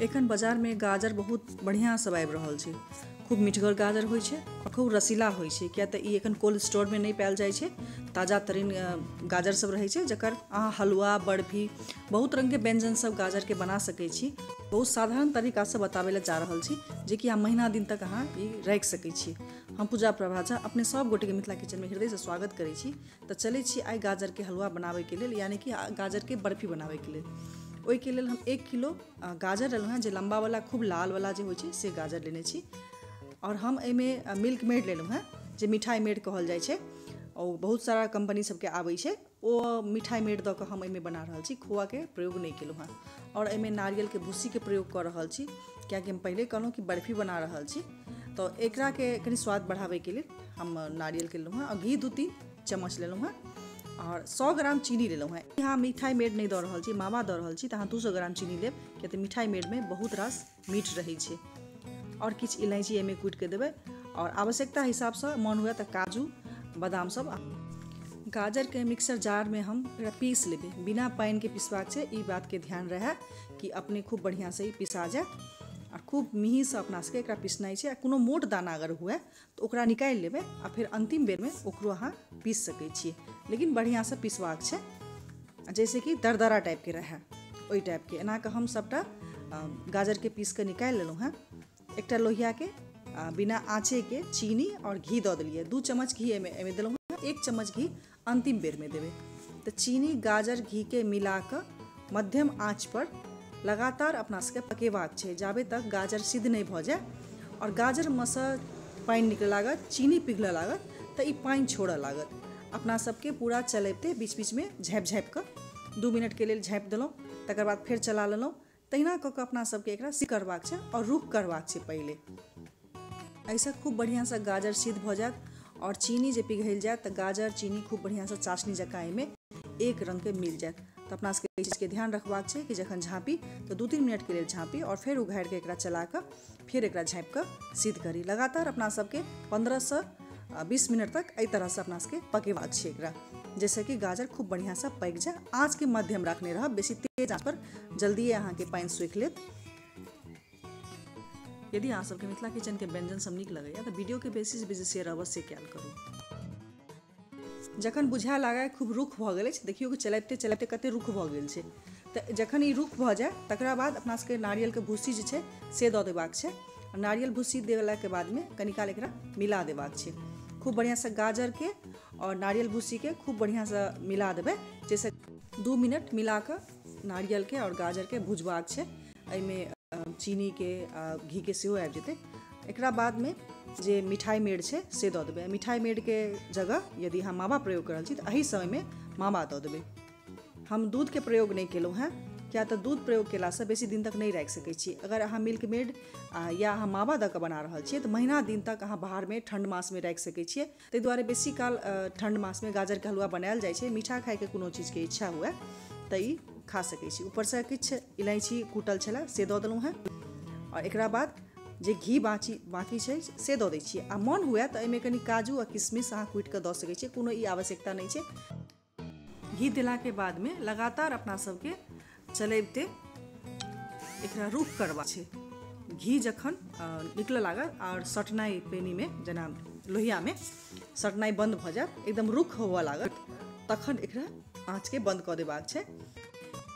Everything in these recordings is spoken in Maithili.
एखन बाजारमे गाजर बहुत बढ़िआँ सब आबि रहल छै। खूब मिठगर गाजर होइ छै और खूब रसीला होइ छै, किया तऽ ई एखन कोल्ड स्टोरमे नहि पायल जाइ छै। ताजा तरीन गाजर सब रहै छै, जकर अहाँ हलवा, बर्फी, बहुत रङ्गके व्यञ्जन सब गाजरके बना सकै छी। बहुत साधारण तरीकासँ बताबै लए जा रहल छी, जेकि अहाँ महीना दिन तक अहाँ ई राखि सकै छी। हम पूजा प्रभा झा अपने सब गोटेके मिथिला किचनमे हृदयसँ स्वागत करै छी। तऽ चलै छी आइ गाजरके हलवा बनाबैके लेल, यानी कि गाजरके बर्फी बनाबैके लेल। ओहिके लेल हम 1 किलो गाजर लेलहुँ हेँ, जे लम्बावला खूब लालवला जे होइ छै से गाजर लेने छी। और हम एहिमे मिल्क मेड लेलहुँ हेँ, जे मिठाइ मेड कहल जाइ छै, ओ बहुत सारा कम्पनी सबके आबै छै। ओ मिठाइ मेड दऽ कऽ हम एहिमे बना रहल छी, खोआके प्रयोग नहि केलहुँ हेँ। और एहिमे नारियलके भूसीके प्रयोग कऽ रहल छी, कियाकि हम पहिले कहलहुँ कि बर्फी बना रहल छी, तऽ एकराके कनि स्वाद बढ़ाबैके लेल हम नारियलके लेलहुँ हेँ। और घी 2-3 चम्मच लेलहुँ हेँ और 100 ग्राम चीनी लेलहुँ हेँ। यहाँ मिठाइ मेड नहि दऽ रहल छी, मावा दऽ रहल छी, तऽ अहाँ 200 ग्राम चीनी लेब, किया तऽ मिठाइ मेडमे बहुत रास मीठ रहै छै। और किछु इलायची एहिमे कुटिके देबै, और आवश्यकता हिसाबसँ मन हुए तऽ काजू बादाम सब। गाजरके मिक्सर जारमे हम एकरा पीस लेबै, बिना पानिके पिसबाक छै, ई बातके ध्यान रहए कि अपने खूब बढ़िआँसँ ई पिसा जायत। आ खूब मिहीसँ अपना सबके एकरा पिसनाइ छै। आ कोनो मोट दाना अगर हुए तऽ ओकरा निकालि लेबै आ फेर अन्तिम बेरमे ओकरो अहाँ पीस सकै छियै, लेकिन बढ़िआँसँ पिसबाक छै, जैसे कि दरदरा टाइपके रहए ओहि टाइपके। एना कऽ हम सभटा गाजरके पीस कऽ निकालि लेलहुँ हेँ। एकटा लोहियाके बिना आँचेके चीनी और घी दऽ देलियै। 2 चम्मच घी एहिमे देलहुँ हेँ, 1 चम्मच घी अन्तिम बेरमे देबै। तऽ चीनी गाजर घीके मिला कऽ मध्यम आँचपर लगातार अपना सबके पकेबाक छै, जाबे तक गाजर सिद्ध नहि भऽ जाय और गाजरमे सँ पानि निकलऽ लागत, चीनी पिघलऽ लागत, तऽ ई पानि छोड़ऽ लागत। अपना सबके पूरा चलबिते बीच बीचमे झाँपि झाँपि कऽ 2 मिनटके लेल झाँपि देलहुँ, तकर बाद फेर चला लेलहुँ। तहिना कऽ कऽ अपना सबके एकरा सिद्ध करबाक छै और रुख करबाक छै पहिले। एहिसँ खूब बढ़िआँसँ गाजर सिद्ध भऽ जायत और चीनी जे पिघलि जायत तऽ गाजर चीनी खूब बढ़िआँसँ चाशनी जकाँ एहिमे एक रङ्गके मिल जायत। तऽ अपना सबके एहि चीजके ध्यान रखबाक छै कि जखन झाँपी तऽ 2-3 मिनटके लेल झाँपी और फेर उघाड़िके एकरा चला कऽ फेर एकरा झाँपि कऽ सिद्ध करी। लगातार अपना सबके 15 से 20 मिनट तक एहि तरहसँ अपना सबके पकेबाक छै एकरा, जाहिसँ कि गाजर खूब बढ़िआँसँ पकि जाय। आँचके मध्यम रखने रहब, बेसी तेज आँच पर जल्दिए अहाँके पानि सूखि लेत। यदि अहाँ सबके मिथिला किचनके व्यञ्जन सब नीक लगैया तऽ वीडियोके बेसीसँ बेसी शेयर अवश्य कयल करू। जखन बुझाए लागै खूब रुख भऽ गेल अछि, देखियौ कि चलाबिते चलाबिते कते रुख भऽ गेल छै, तऽ जखन ई रुख भऽ जाय तकरा बाद अपना सबके नारियलके भूसी जे छै से दऽ देबाक छै। नारियल भूसी देलाके बादमे कनिकाल एकरा मिला देबाक छै। खूब बढ़िआँसँ गाजरके और नारियल भूसीके खूब बढ़िआँसँ मिला देबै, जाहिसँ 2 मिनट मिला कऽ नारियलके और गाजरके भुजबाक छै। एहिमे चीनीके घीके सेहो आबि जेतै। एकरा बादमे जे मिठाइ मेड छै से दऽ देबै। मिठाइ मेडके जगह यदि अहाँ मावा प्रयोग कर रहल छी तऽ एहि समयमे मावा दऽ देबै। हम दूधके प्रयोग नहि केलहुँ हेँ, किया तऽ दूध प्रयोग केलासँ बेसी दिन तक नहि राखि सकै छी। अगर अहाँ मिल्क मेड या अहाँ मावा दऽ कऽ बना रहल छियै तऽ महीना दिन तक अहाँ बाहरमे ठण्ड मासमे राखि सकै छियै। ताहि दुआरे बेसी काल ठण्ड मासमे गाजरके हलवा बनायल जाइ छै। मीठा खायके कोनो चीजके इच्छा हुए तऽ ई खा सकै छी। ऊपरसँ किछु इलायची कूटल छलै से दऽ देलहुँ हेँ और एकरा बाद जे घी बाँकी छै से दऽ दै छियै। आ मन हुए तऽ एहिमे कनि काजू आ किशमिश अहाँ कुटि कऽ दऽ सकै छियै, कोनो ई आवश्यकता नहि छै। घी देलाके बादमे लगातार अपना सबके चलबिते एकरा रुख करबाक छै। घी जखन निकलऽ लागत और सटनाइ पेनीमे, जेना लोहियामे सटनाइ बन्द भऽ जायत, एकदम रुख होबऽ लागत, तखन एकरा आँचके बन्द कऽ देबाक छै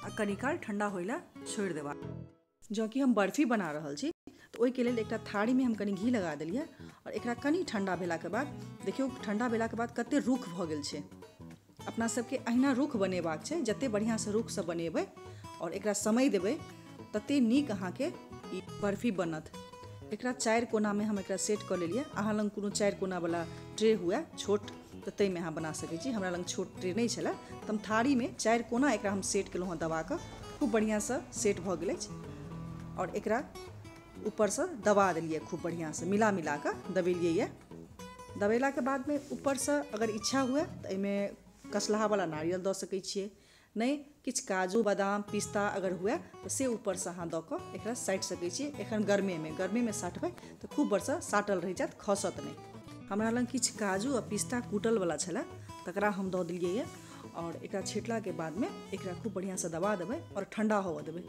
आ कनिकाल ठण्डा होइ लए छोड़ि देबाक। जँ कि हम बर्फी बना रहल छी तऽ ओहिके लेल एकटा थारीमे हम कनि घी लगा देलियै और एकरा कनि ठण्डा भेलाके बाद देखियौ ठण्डा भेलाके बाद कते रुख भऽ गेल छै। अपना सबके अहिना रुख बनेबाक छै, जते बढ़िआँसँ रुखसँ बनेबै और एकरा समय देबै तते नीक अहाँके ई बर्फी बनत। एकरा 4 कोनामे हम एकरा सेट कऽ लेलियै। अहाँ लग कोनो 4 कोनावला ट्रे हुए छोट तऽ ताहिमे अहाँ बना सकै छी। हमरा लग छोट ट्रे नहि छलै तऽ हम थारीमे 4 कोना एकरा हम सेट केलहुँ हँ दबा कऽ, खूब बढ़िआँसँ सेट भऽ गेल अछि। और एकरा ऊपरसँ दबा देलियै, खूब बढ़िआँसँ मिला मिला कऽ दबेलियै यऽ। दबेलाके बादमे ऊपरसँ अगर इच्छा हुए तऽ एहिमे कसलाहावला नारियल दऽ सकै छियै, नहि किछु काजू बादाम पिस्ता अगर हुए तऽ से ऊपरसँ अहाँ दऽ कऽ एकरा साटि सकै छियै। एखन गर्मेमे साटबै तऽ खूब बरसँ साटल रहि जायत, खसत नहि। हमरा लग किछु काजू आ पिस्ता कुटलवला छलै तकरा हम दऽ देलियै यऽ आओर एकरा छिटलाके बादमे एकरा खूब बढ़िआँसँ दबा देबै आओर ठण्डा होबऽ देबै।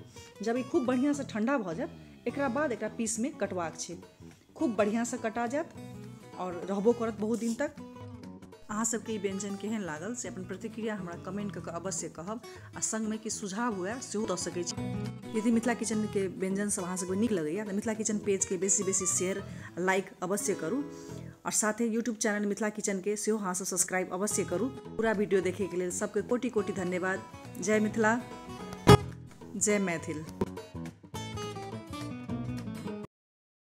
जब ई खूब बढ़िआँसँ ठण्डा भऽ जायत एकरा बाद एकरा पीसमे कटबाक छै। खूब बढ़िआँसँ कटा जायत आओर रहबो करत बहुत दिन तक। अहाँ सबके ई व्यञ्जन केहन लागल से अपन प्रतिक्रिया हमरा कमेंट कऽ कऽ अवश्य कहब आ संगमे किछु सुझाव हुए सेहो दऽ सकै छी। यदि मिथिला किचनके व्यञ्जन सब अहाँ सबके नीक लगैया तऽ मिथिला किचन पेजके बेसी बेसी शेयर लाइक अवश्य करू और साथे यूट्यूब चैनल मिथिला किचन के सेहो अहाँ सब सब्सक्राइब अवश्य करू। पूरा वीडियो देखेके लेल सबके कोटि कोटि धन्यवाद। जय मिथिला, जय मैथिल।